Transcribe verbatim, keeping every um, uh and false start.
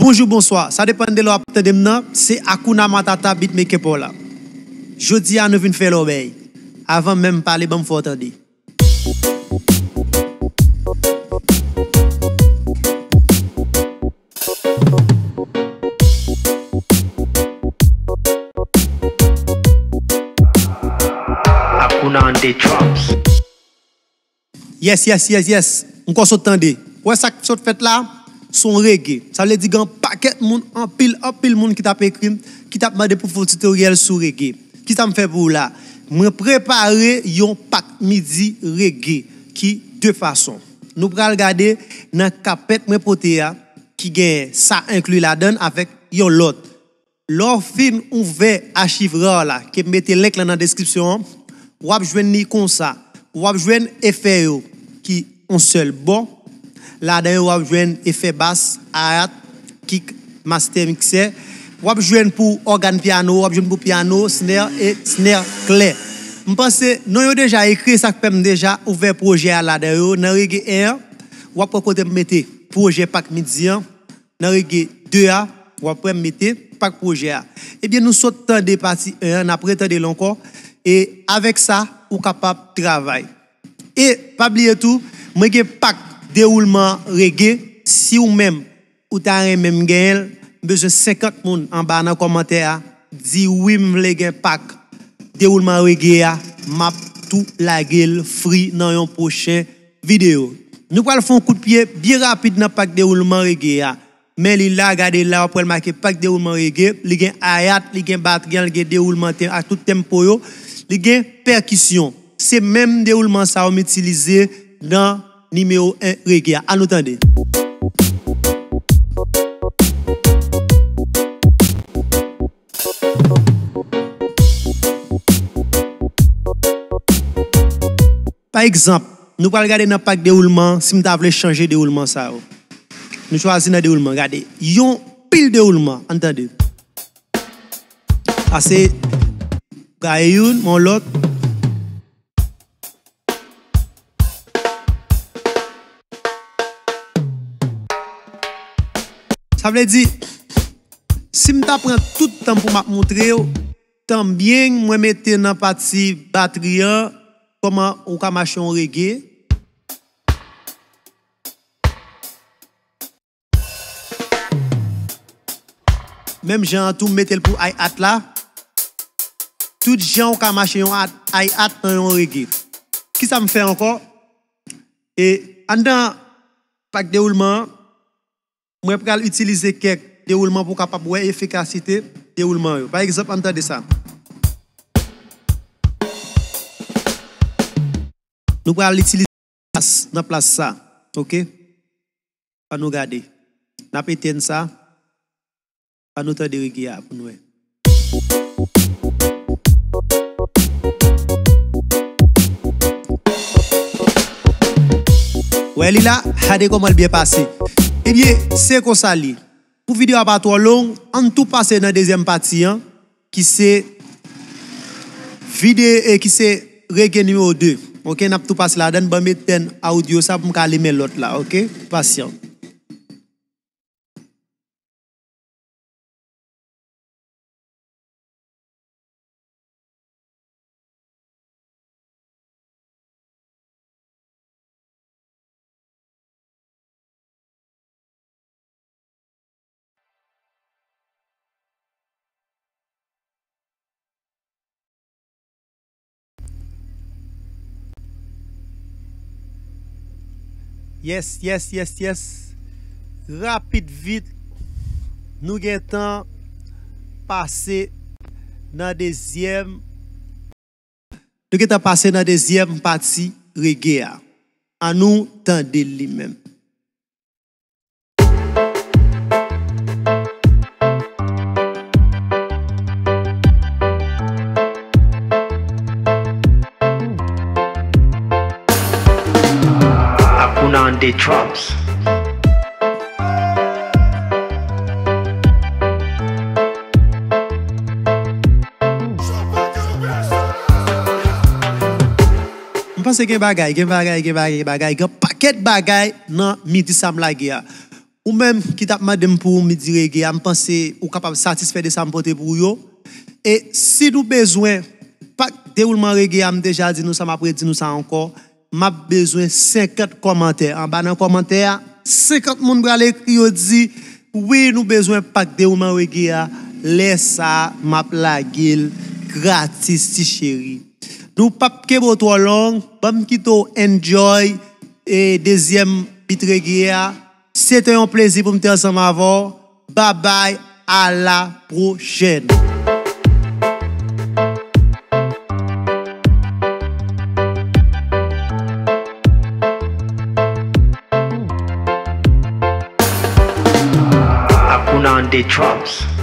Bonjou, bonswa. Sa depann de lè w ap tande m nan. Se Akuna Matata beatmaker pa w la. Jodi a, nou vin fè lòbèy. Avan menm pale, ban m fè w tande. Akuna on the drums. Yes, yes, yes, yes. M kwè w sot tande. Ou wè sa k sot fèt la? Se yon reggae. Sa vle di gen yon pakèt moun, anpil, anpil moun ki t ap ekri m, ki t ap mande pou fè yon tutorial sou reggae. Kisa m fè pou ou la? Mwen prepare yon pak midi reggae ki de fason. Nou pral gade nan kapèt mwen pote a, ki gen sa enkli ladan l avèk yon lòt. Lè w fin ouvè achiv raw la, ke m mete link lan nan deskripsyon an, w ap jwenn li konsa. W ap jwenn efè yo ki yon sèl bò. Ladan yo, w ap jwenn efè bas, hi-hat, kick, master mixer. W ap jwenn pou ògàn pyano, w ap jwenn pou pyano, snare e snare klè. M panse non yo deja ekri, sa k fè m deja ouvè pwojè a ladan yo. Nan reggae en an, w ap wè kote m mete pwojè pak midi an. Nan reggae de a, w ap wè m mete pak pwojè a. Ebyen, nou sot tande pati en an, n ap retande l ankò. E avèk sa, ou kapab travay. E pa bliye tou, mwen gen pak dewoulman reggae. Si ou menm, ou ta renmen m genyen l, m bezwen senkant moun anba nan kòmantè a. Di wi, m vle gen pak dewoulman reggae a, m ap tou lage l free nan yon pwochen videyo. Nou pral fè yon kout pye byen rapid nan pak dewoulman reggae a. Men li la, gade la, w ap wè l make pak dewoulman reggae. Li gen hi-hat, li gen batri an, li gen dewoulman tèm ak tout tempo yo. Li gen pèkisyon. Se menm dewoulman sa yo m itilize nan nimewo en reggae a. Ann nou tande. Pa egzanp, nou pral gade nan pak dewoulman, si m ta vle chanje dewoulman sa yo. Nou chwazi nan dewoulman, gade. Yon pil dewoulman, ann tande. Pase, gaye youn, yon lòt. Sa vle di, si m ta pran tout tan pou m ap montre w, tanbyen mwen mete nan pati batri an, kòman ou ka mache yon reggae. Menm jan an tou, m mete l pou hi-hat la. Tout jan ou ka mache yon hat, hi-hat nan yon reggae. Kisa m fè ankò? E anndan pak dewoulman an, mwen pral itilize kèk dewoulman pou w kapab wè efikasite dewoulman yo. Pa egzanp, ann tande sa. Nou pral itilize bas nan plas sa. Oke? Ann nou gade. N ap etenn sa. Ann nou tande reggae a pou n wè. Wè li la, gade kòman l byen pase. Ebyen, se konsa li. Pou videyo a pa twò long, ann tou pase nan dezyèm pati an, ki se vide-, e ki se reggae nimewo de. Oke, n ap tou pase ladan l, ban m etenn audio sa pou m ka limen lòt la, oke? Pasyan. Yes, yes, yes, yes. Rapid vit, nou gentan pase nan dezyèm, nou gentan pase nan dezyèm pati reggae a. Ann nou tande l li menm. Akuna on the drums. M panse gen bagay, gen bagay, gen bagay, gen bagay, gen pakèt bagay nan midi sa m lage a. Ou menm ki t ap mande m pou midi rege a, m panse ou kapab satisfè de sa m pote pou ou yo. E si nou bezwen pak dewoulman rege a, m deja di nou sa, m ap redi nou sa ankò. M ap bezwen senkant kòmantè. Anba nan kòmantè a, senkant moun pral ekri, yo di, "Wi, nou bezwen pak dewoulman rege a." Lè sa a, m ap lage l gratis, ti cheri. Nou p ap kenbe w twò long. Ban m kite w enjoy e dezyèm bit rege a. Se te yon plezi pou m te ansanm avè w. Babay, a la pwochèn. Hakuna on the drums.